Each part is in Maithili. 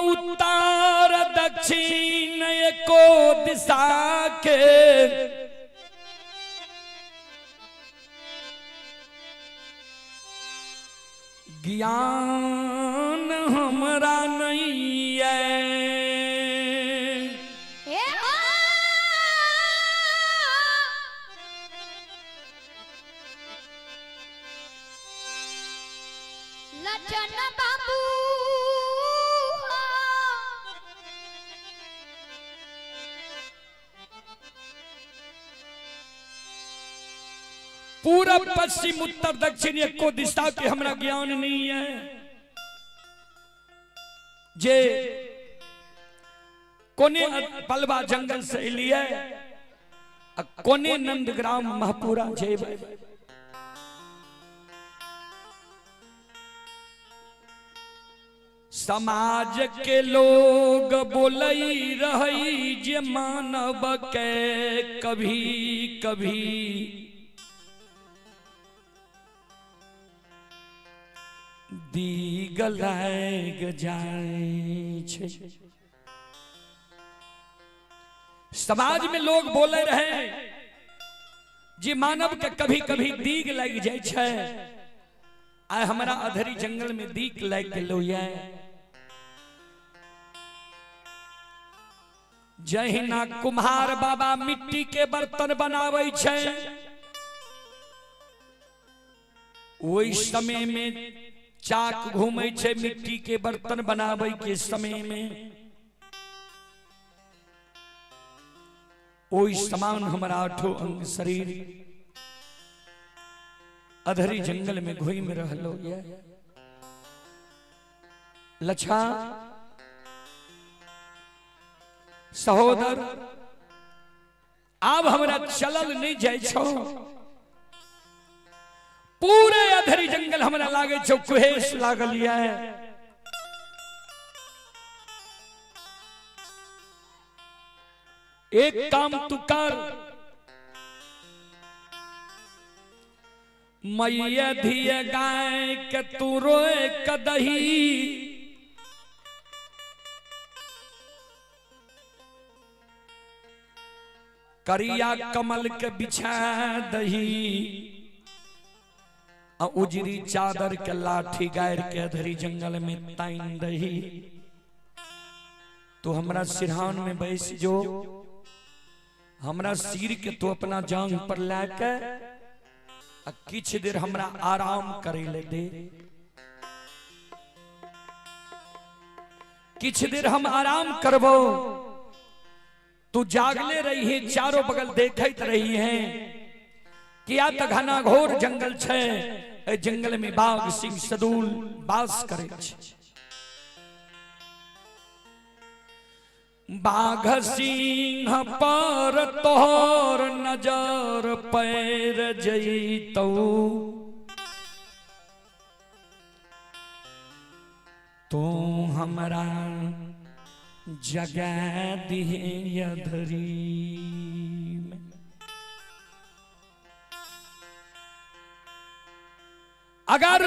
उत्तर दक्षिण एको दिशा के ज्ञान हमरा नहीं है। ए आ लचन बाबू पूरब पश्चिम उत्तर दक्षिण एको दिशा के हमरा ज्ञान नहीं है। जे कोने पलवा जंगल से एलिए आ कोने नंदग्राम महपुरा जेबै। समाज के लोग बोलई रही जे मानव के कभी कभी दीग लाग जाय छै। समाज में लोग बोले रहे जे मानव के कभी कभी दीग लग जाय छै। आय हमरा अधरी जंगल में दीग लग गेलो ये। जहिना कुम्हार बाबा मिट्टी के बर्तन बनावे छै ओहि समय में चाक घूमै छै मिट्टी के बर्तन बनावे के समय में, ओहि समान हमरा आठो अंग शरीर अधरी जंगल में घूमि रहलो ये। लछा सहोदर आब हमरा चलल नहीं जाय छौ। पूरे अधरी जंगल हमरा लागे छौ कुहेस लागल ये। एक काम तू कर, मैया धिया गाय के तू रोए कदही, करिया कमल के बिछा दही आ उजरी चादर के लाठी गायर के अधरी जंगल में ताइन दही। तू हमरा सिरहान में बैस जो, हमरा सिर के तू अपना जांग पर लाके आ किछ देर हमरा आराम करे ले दे। किछ देर हम आराम करबो, तू जागले रही है, चारों बगल देखत रही है। किया त घना घोर जंगल छै, ए जंगल में बाघ सिंह सदूल बास करे छै। बाघ सिंह पर तोहर नजर पैर जैतौ, तू हमरा जगा दिहे अधरी में। अगर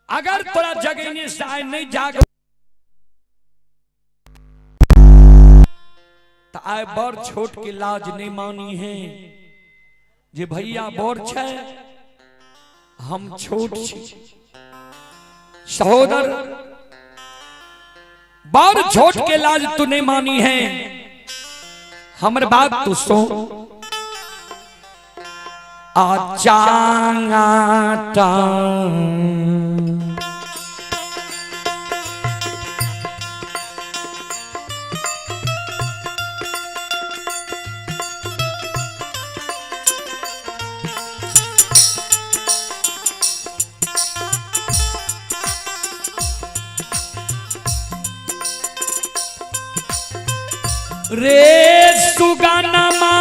अगर तोरा जगेने से आय नहीं जाग तो आय बड़ छोट के लाज नहीं मानी है। जे भैया बड़ छै हम छोट छी। सहोदर बड़ छोट के लाज तू नहीं मानी है, हमर बात तू सो। आ चांगाटा रे सुगनमा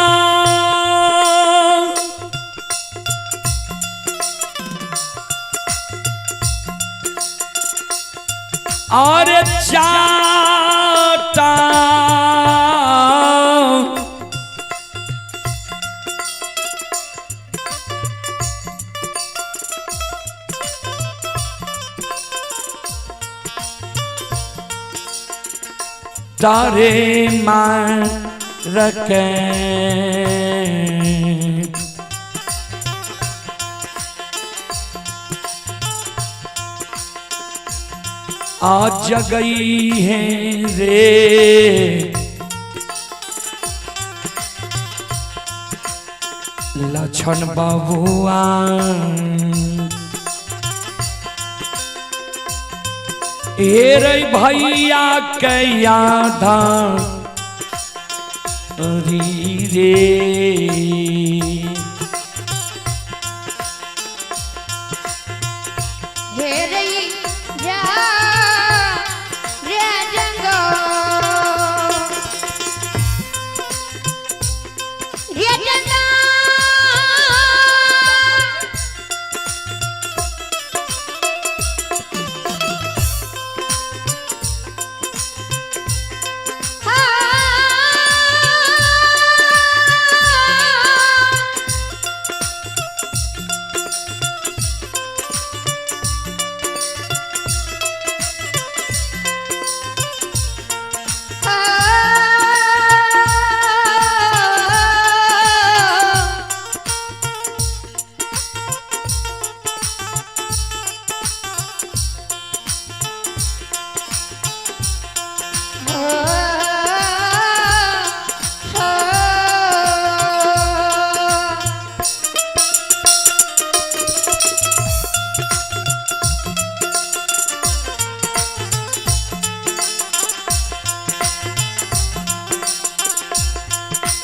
और चाटा तारे मार रखे आज गई है रे लक्षण बबुआ हे रे भैया के यादा री रे। हे रई जा रे जंगो रे जंगा हाँ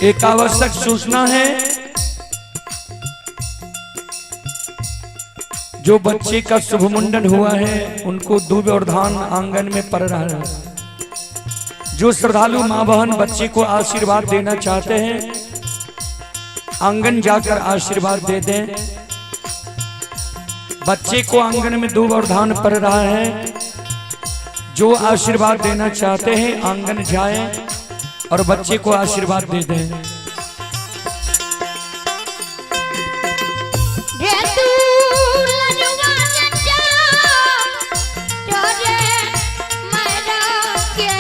एक आवश्यक सूचना है, जो बच्चे का शुभ मुंडन हुआ है उनको दूब और धान आंगन में पड़ रहा है। जो श्रद्धालु माँ बहन बच्चे को आशीर्वाद देना चाहते हैं आंगन जाकर आशीर्वाद दे दें। बच्चे को आंगन में दूब और धान पड़ रहा है, जो आशीर्वाद देना चाहते हैं आंगन जाएं और बच्चे को आशीर्वाद दे दें। रे तू लनुआ चचा तोरे मरा के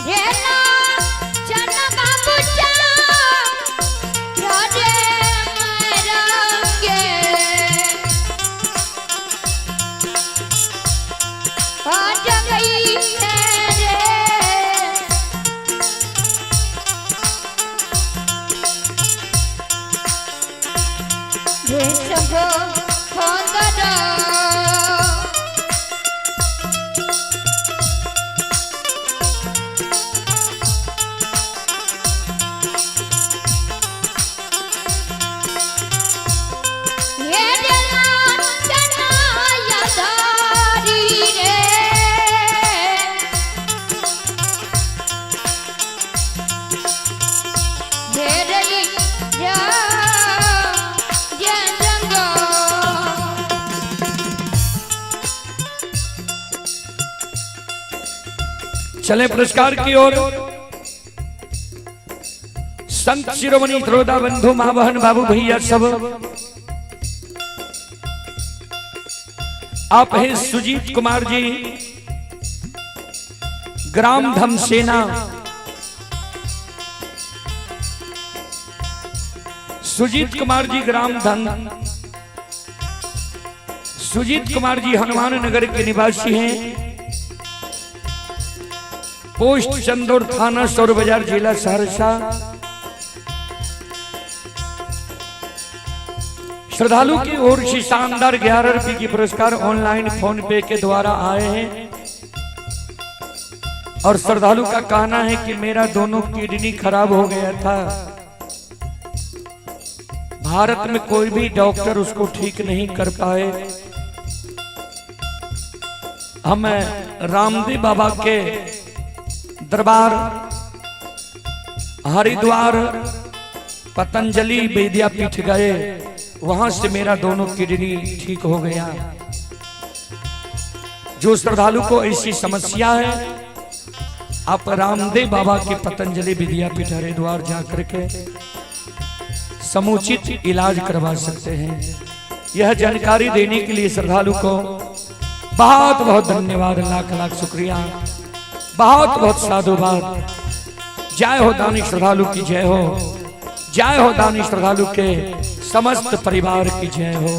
रे ना चना बाबू चा तोरे मरा के आज गई है रे रे सब होंदरा ये रे चना यादारी रे हे रई जा जे जंगो चले पुरस्कार की ओर। संत शिरोमणि त्रोदा बंधु माँ बहन बाबू भैया सब, आप हैं सुजीत कुमार जी, ग्राम धमसेना। सुजीत कुमार जी ग्राम धन सुजीत कुमार जी हनुमान नगर के निवासी हैं, पोस्ट चंदौर, थाना सौर बाजार, जिला सहरसा। श्रद्धालु की ओर से शानदार 11 रुपए की पुरस्कार ऑनलाइन फोन पे के द्वारा आए हैं और श्रद्धालु का कहना है कि मेरा दोनों किडनी खराब हो गया था, भारत में कोई भी डॉक्टर उसको ठीक नहीं कर पाए। हम रामदेव बाबा के दरबार हरिद्वार पतंजलि विद्यापीठ गए, वहां से मेरा दोनों किडनी ठीक हो गया। जो श्रद्धालु को ऐसी समस्या है, आप रामदेव बाबा के पतंजलि विद्यापीठ हरिद्वार जाकर के समुचित इलाज करवा सकते हैं। यह जानकारी देने के लिए श्रद्धालु को बहुत बहुत धन्यवाद, लाख लाख शुक्रिया, बहुत बहुत साधुवाद। जय हो दानी श्रद्धालु की जय हो, जय हो दानी श्रद्धालु के समस्त परिवार की जय हो।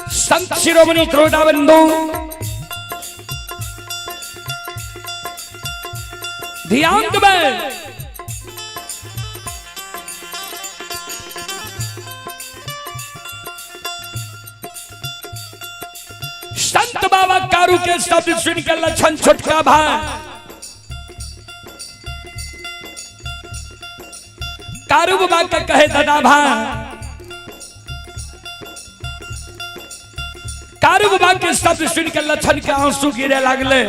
संत शिरोमणि त्रोटाबंधु ध्यान में संत बाबा कारू के शब्द सुनकर लक्षण छोटका भाई कारू बाबा का कहे दादा भाई, कारू बाबा के शब्द सुनकर लक्षण के आंसू गिरे लागले।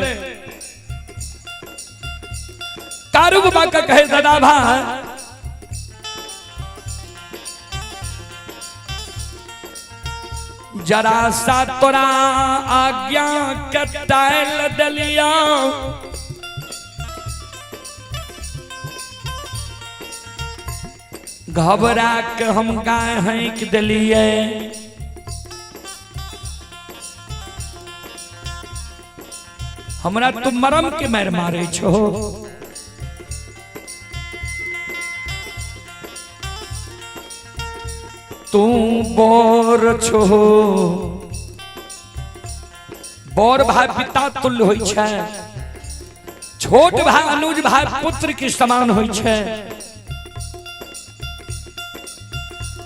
कारू बाबा का कहे दादा भाई, जरा सा तोरा आज्ञा कटायल दलिया, घबरा के हम गाय हैंक दिलिए, हमरा तू मरम के मार मारे छो। तू बोर छो, बोर भाई पिता तुल्य होई छै, छोट भाई अनुज भाई पुत्र के समान होई छै।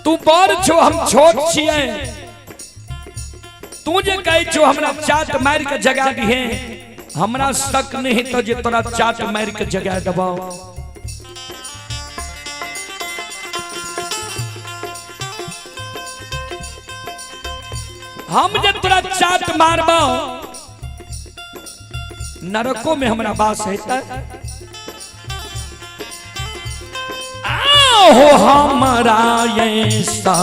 तू बोर छो हम छोट छियै, तू जे कहै छो हमरा चाट मार के जगा दिहे, हमरा शक नहीं तो जे तोरा चाट मार के जगा देबो। हम जे तोरा चाट मारबो नरको में हमरा बास हेतै। आहो हमरा ऐसा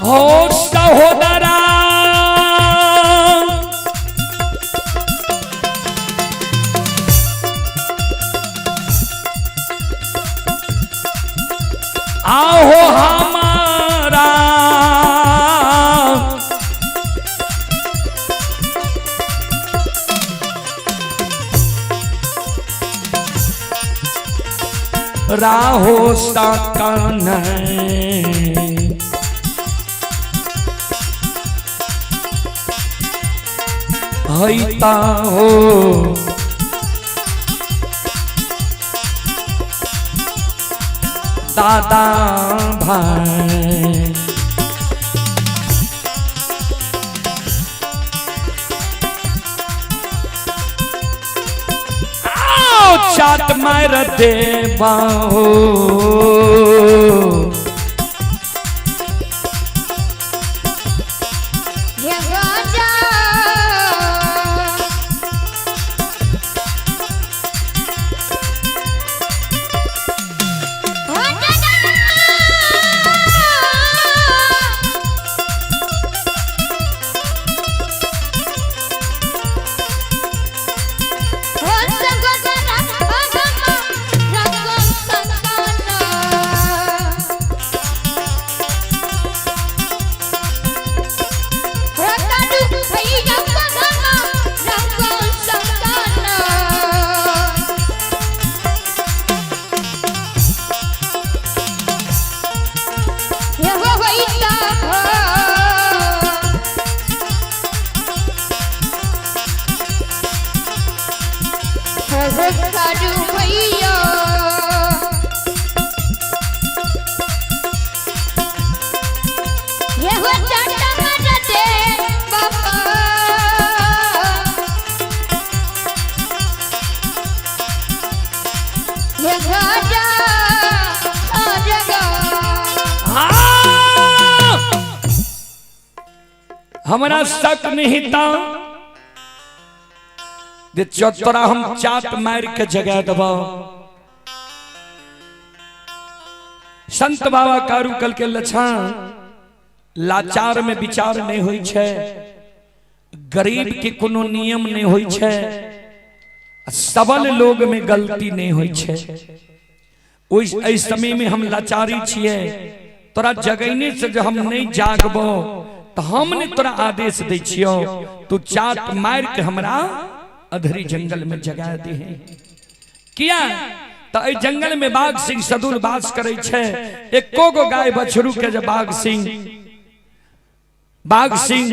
हो सहोदरा, आहो हमारा राहो सकन हैता हो, दादा भाई। आओ चाट मार दे बाहो, हो कारू भैया ये हो चाटा मरते बाबा ये घाटा जगा। हाँ! हमरा शक नहीं था जे तोरा हम चाट मार के जगा देबो। संत बाबा कारू कल के लक्षण लाचार में विचार नहीं होई छै, गरीब के कोनो नियम नहीं होई छै, सबल लोग में गलती नहीं होई छै। ओहि समय में हम लाचारी छियै, तोरा जगैने से जो हम नहीं जागबो तो हम ने तोरा आदेश दै छियौ, तू चाट मार के हमरा अधरी जंगल में जगा दे। किया तो एहि जंगल में बाघ सिंह सदुर वास करै छै, एको गो गाय बछरू के जे बाघ सिंह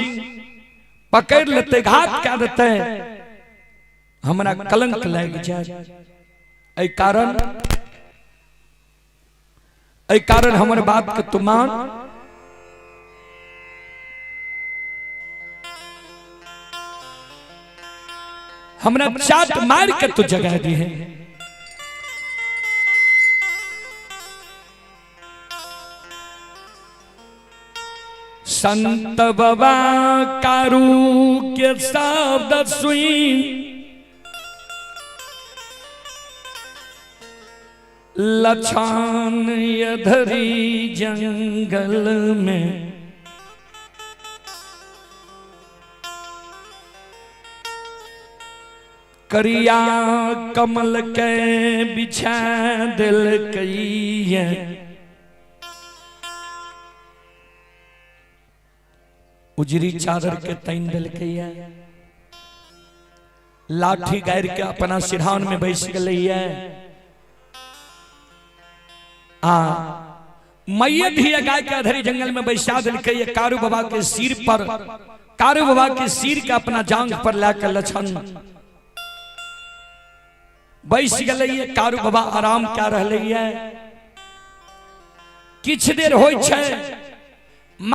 पकड़ लेतै, घात कए देतै, हमरा कलंक लागि जायत। एहि कारण हमर बात के तू मान। हमरा चाट मार के तू जगा दी है। संत बाबा कारू के शब्द सुई लछान यधरी जंगल में करिया कमल के बिछा दिल कई उजरी चादर के तैन दिल कई लाठी गार के अपना सिरहान में बैस गई आ मैया धिया गाय के अधरी जंगल में बैसा दिल के कारू बाबा के सिर पर, कारू बाबा के सिर के अपना जांग पर लाकर लछन बैस गई। कारू बाबा आराम क्या रहे है, किछ देर होई छै